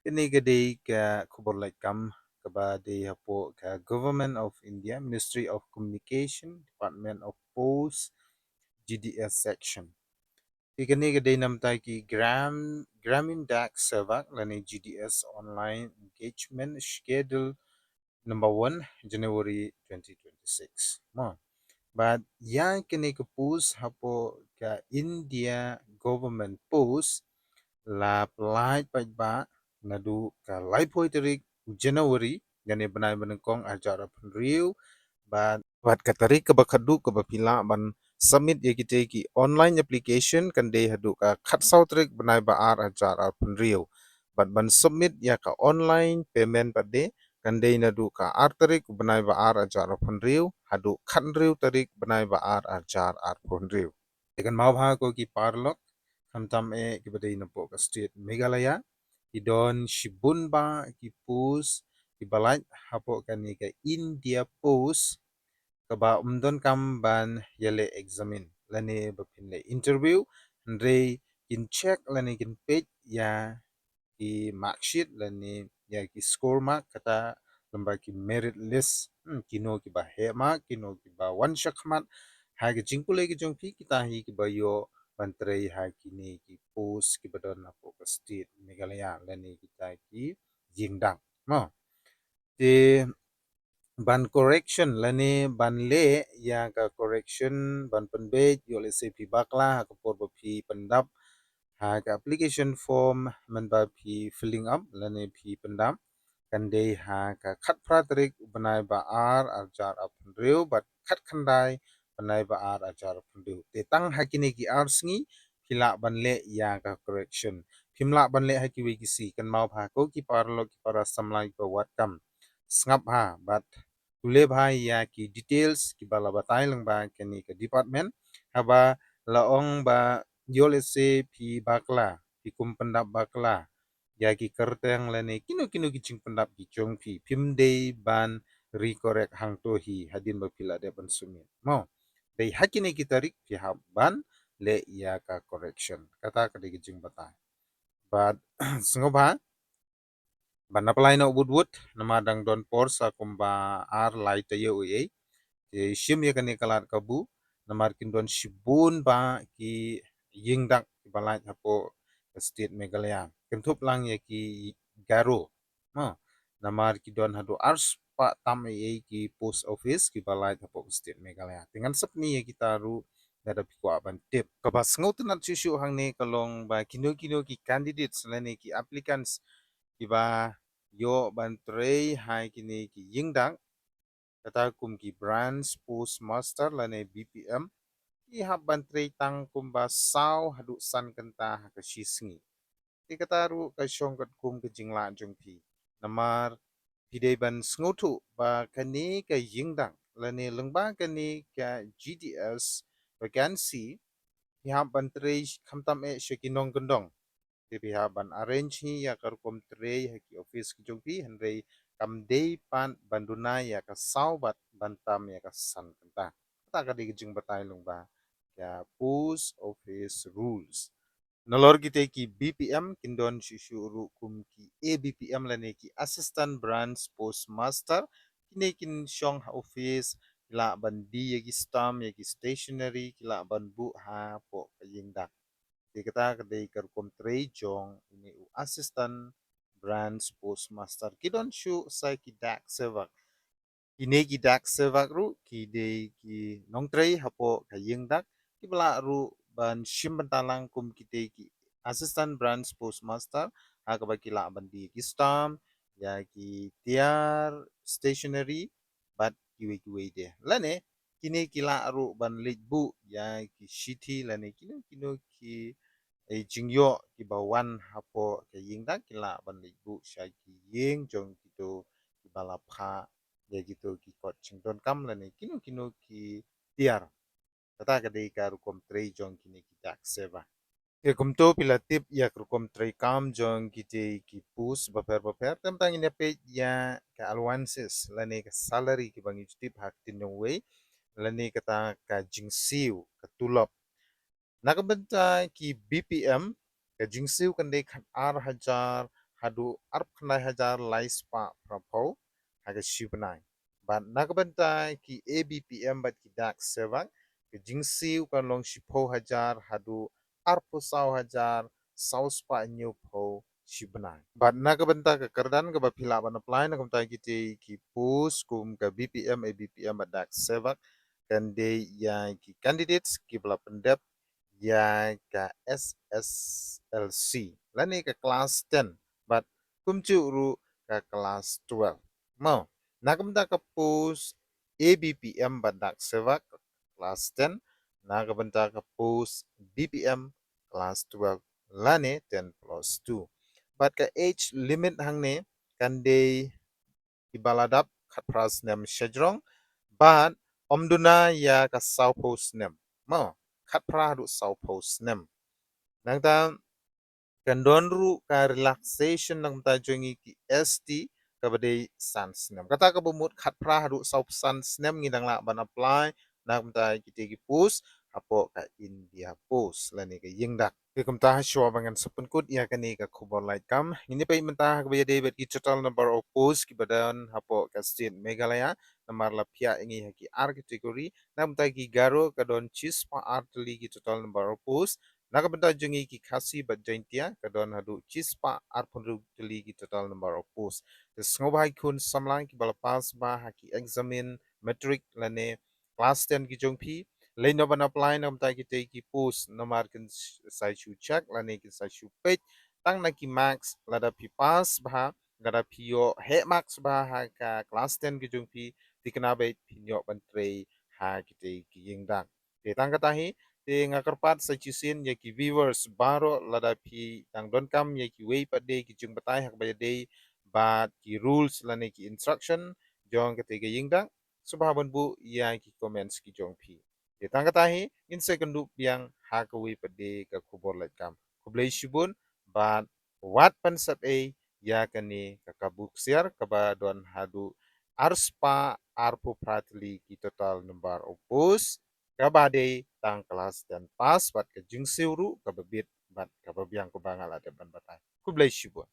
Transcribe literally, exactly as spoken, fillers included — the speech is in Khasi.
Kane ka dei ka khubor laitkam kaba dei hapoh ka Government of India, Ministry of Communication, Department of Post, G D S section. Te kane ka dei namar ki Gram, Gramin Dak Sevak lane G D S online engagement schedule number one, January twenty twenty-six. Mo. Bad ïa kane ka post hapoh ka India Government Post la pyllait paidbah naduh ka laiphew tarik January, lane bnai ba nyngkong arhajar arphew hynriew, bad, bad ka tarik kaba khadduh kaba phi lah ban submit ïa kita ki online application kan dei haduh ka khatsaw tarik bnai ba ar arhajar arphew hynriew. Bad ban submit ïa ka online payment pat de kan dei naduh ka ar tarik bnai ba ar arhajar arphew hynriew haduh khathynriew tarik bnai ba ar arhajar arphew hynriew. Te kynmaw bha ko ki paralok, khamtam eh kiba dei napoh ka state Meghalaya, ki don shibun bah ki post kiba lait hapoh kane ka India Post, kaba ym donkam ban ïaleh examine lane ba phin leh interview, hynrei kin check lane kin peit ïa ki mark sheet lane ïa ki score mark, kata lyngba ki merit list. Hmm, kino kiba heh mark, kino kiba wan shakhmat ha ka jingpule ka jong phi, kita hi kiba ïoh ban trei ha kine ki post kiba don hapoh ka state Meghalaya lane kita ki ïing dak. Mo. Te ban correction lane ban leh ïa ka correction, ban pynbeit, ïoh lehse phi bakla ha ka por ba phi pyndap ha ka application form mynba phi filling up lane phi pyndap, kan dei ha ka khatphra tarik bnai ba ar arhajar arphew hynriew bad khatkhyndai bnai ba ar arhajar arphew hynriew. Te tang ha kine ki ar sngi phi lah ban leh ïa ka correction. Phim lah ban leh ha kiwei ki sngi. Kynmaw bha ko ki paralok ki para samla kiba wad kam, sngap bha bad pule bha ïa ki details kiba la batai lyngba kane ka department. Haba la ong ba ïoh lehse phi bakla, phi kum pyndap bakla ïa ki kyrteng lane kino kino ki jingpyndap ki jong phi, phim dei ban re-correct hangto hi hadien ba phi la dep ban submit. Mo. Dei ha kine ki tarik phi hap ban leh ïa ka correction. Kata ka dei ka jingbatai. Bad sngewbha ban apply noh wut wut, namar dang don por sa kumba ar lai taïew ei ei. Te shim ïa kane ka lad kabu, namar kin don shibun bah ki ïing dak kiba lait hapoh ka state Meghalaya, kynthup lang ïa ki Garo. Ha, namar ki don haduh arspah tam ei ei ki post office kiba lait hapoh ka state Meghalaya. Te ngan sa pyni ïa kita ruh lada phi kwah ban tip. Kaba sngewtynnat shuh shuh hangne ka long ba kino kino ki candidates lane ki applicants kiba ïoh ban trei ha kine ki ïing dak, kata kum ki branch postmaster lane B P M, ki hap ban trei tang kumba saw haduh san kynta ha ka shi sngi. Te kata ruh ka shong katkum ka jinglah jong phi. Namar phi dei ban sngewthuh ba kane ka ïing dak lane lyngba kane ka G D S vacancy, phi hap ban trei khamtam eh sha ki nongkyndong. Te phi hap ban arrange hi ïa ka rukom trei ha ki office ki jong phi, hynrei kam dei pat ban duna ïa ka saw bad ban tam ïa ka san kynta. Kata ka dei ka jingbatai lyngba ka post office rules. Nalor kita ki B P M, kin don shuh shuh ruh kum ki A B P M lane ki assistant branch postmaster. Kine kin shong ha office, ki lah ban die ïa ki stamp, ïa ki stationery, ki lah ban buh hapoh ka ïing dak. Te kata ka dei ka rukom trei jong ine u assistant branch postmaster. Ki don shuh sa ki dak sevak. Kine ki dak sevak ruh ki dei ki nongtrei hapoh ka ïing dak, kiba lah ruh ban shim bynta lang kum kita ki assistant branch postmaster, ha kaba ki lah ban die ki stamp, ïa ki tiar stationery bad kiwei kiwei de. Lane kine ki lah ruh ban leit buh ïa ki shithi lane kino kino ki, eh, jingïoh kiba wan hapoh ka ïing dak, ki lah ban leit buh sha ki ïing jong kito kiba la phah ïa kito ki kot jingdonkam lane kino kino ki tiar. Kata ka dei ka rukom trei jong kine ki dak sevak. Te kumto phi la tip ïa ka rukom treikam jong kita ki post bapher bapher. Te mynta ngin ïa peit ïa ka allowances lane ka salary kiba ngi ju tip ha ka ktien jong uwei, lane kata ka jingsiew, ka tulop. Na ka bynta ki B P M, ka jingsiew kan dei khatar hajar haduh arphew khyndai hajar lai spah phraphew ha ka shi bnai. Bad na ka bynta ki A B P M bad ki dak sevak, ka jingsiew kan long shiphew hajar haduh arphew saw hajar saw spah hynñiewphew shi bnai. Bad na ka bynta ka kyrdan kaba phi lah ban apply na ka bynta kitei ki post kum ka B P M, A B P M bad dak sevak, kan dei ïa ki candidates kiba la pyndep ïa ka S S L C lane ka class ten bad kumjuh ruh ka class twelve. Mo, na ka bynta ka post A B P M bad dak sevak, class ten, na ka bynta ka post B P M, class twelve lane ten plus two. Bad ka age limit hangne kan dei kiba la dap khatphra snem shajrong bad ym duna ïa ka sawphew snem. Mo, khatphra haduh sawphew snem. Nangta kan don ruh ka relaxation na ka bynta jong ngi ki S T kaba dei san snem. Kata kaba mut khatphra haduh sawphew san snem ngi dang lah ban apply na ka bynta kitei ki post hapoh ka India Post lane ka ïing dak. Te kumta, shuwa ba ngan sa pynkut ïa kane ka khubor laitkam, ngin ïa peit mynta ha kaba ïadei bad ki total number of post kiba don hapoh ka state Meghalaya. Namar la phiah ïa ngi ha ki ar category. Na ka bynta ki Garo ka don shispah ar tylli ki total number of post. Na ka bynta jong ngi ki Khasi bad Jaintia ka don haduh shispah arphew hynriew tylli ki total number of post. Te sngewbha ïa ki khun samla kiba la pass bha ha ki exam matric lane class ten ki jong phi, leit noh ban apply na ka bynta kitei ki post, namar kin sa shu check lane kin sa shu peit tang na ki marks. Lada phi pass bha, lada phi ïoh heh marks bha ha ka class ten ki jong phi, te kane beit phin ïoh ban trei ha kitei ki ïing dak. Te tang kata hi, te nga kyrpad sa shisien ïa ki viewers baroh, lada phi dang donkam ïa kiwei pat de ki jingbatai ha kaba ïadei bad ki rules lane ki instruction jong katei ka ïing dak, sngewbha ban buh ïa ki comments ki jong phi. Te tang kata hi, ngin sa ïakynduh biang ha kawei pat de ka khubor laitkam. Khublei shibun bad wat pynsep ei ïa kane ka kabu ksiar kaba don haduh arspah arphew phra tylli ki total number of post, kaba dei tang class ten pass bad ka jingsiew ruh kaba bit bad kaba biang kaba nga la dep ban batai. Khublei shibun.